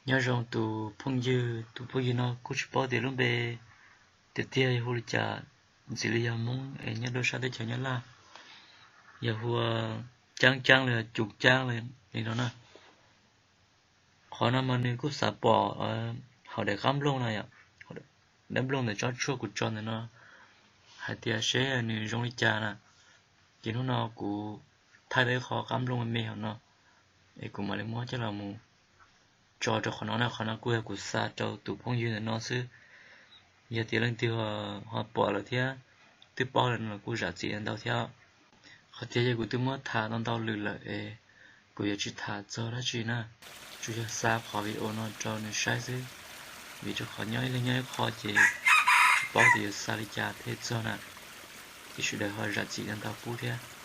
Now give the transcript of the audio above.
Nyob zoo tus phooj ywg, tus phooj ywg no kuj tsis paub tias lub npe tiag tiag yog hu li cas, ntxim li yog Hmoob es nyob rau sab teb chaws Nyab Laj, yog hu ua Caab Caab los yog Cum Caab li no na. Qhov no mas nws kuj xav pom hauv daim qab nplooj no yom, daim nplooj ntawm tsob tshuaj kuv tso ntawm no, hais tias seb nws zoo li cas na. Ces hnub no kuv thaij tau ib qho qab nplooj me me hauv no, es kuv mam li muab coj los mus tso rau qhov no na. Qhov no kuj yog kuv xa rau tus phooj ywg ntawm no xwb. Yog tias leej twg ho pom lawm thiab twb paub lawm no los kuj zam txim ntau thiab. Qhov tiag ces kuv twb muab tham ntau ntau lwm lawm es kuv yuav tsis tham txog dab tsi na, tsuas yog xa qhov video no rau nws saib xwb. Vim rau qhov nyob ib leeg nyob ib qho ces tsis paub tias yuav xa li cas thiaj txog na, ces sawv daws ho zam txim ntau pub thiab.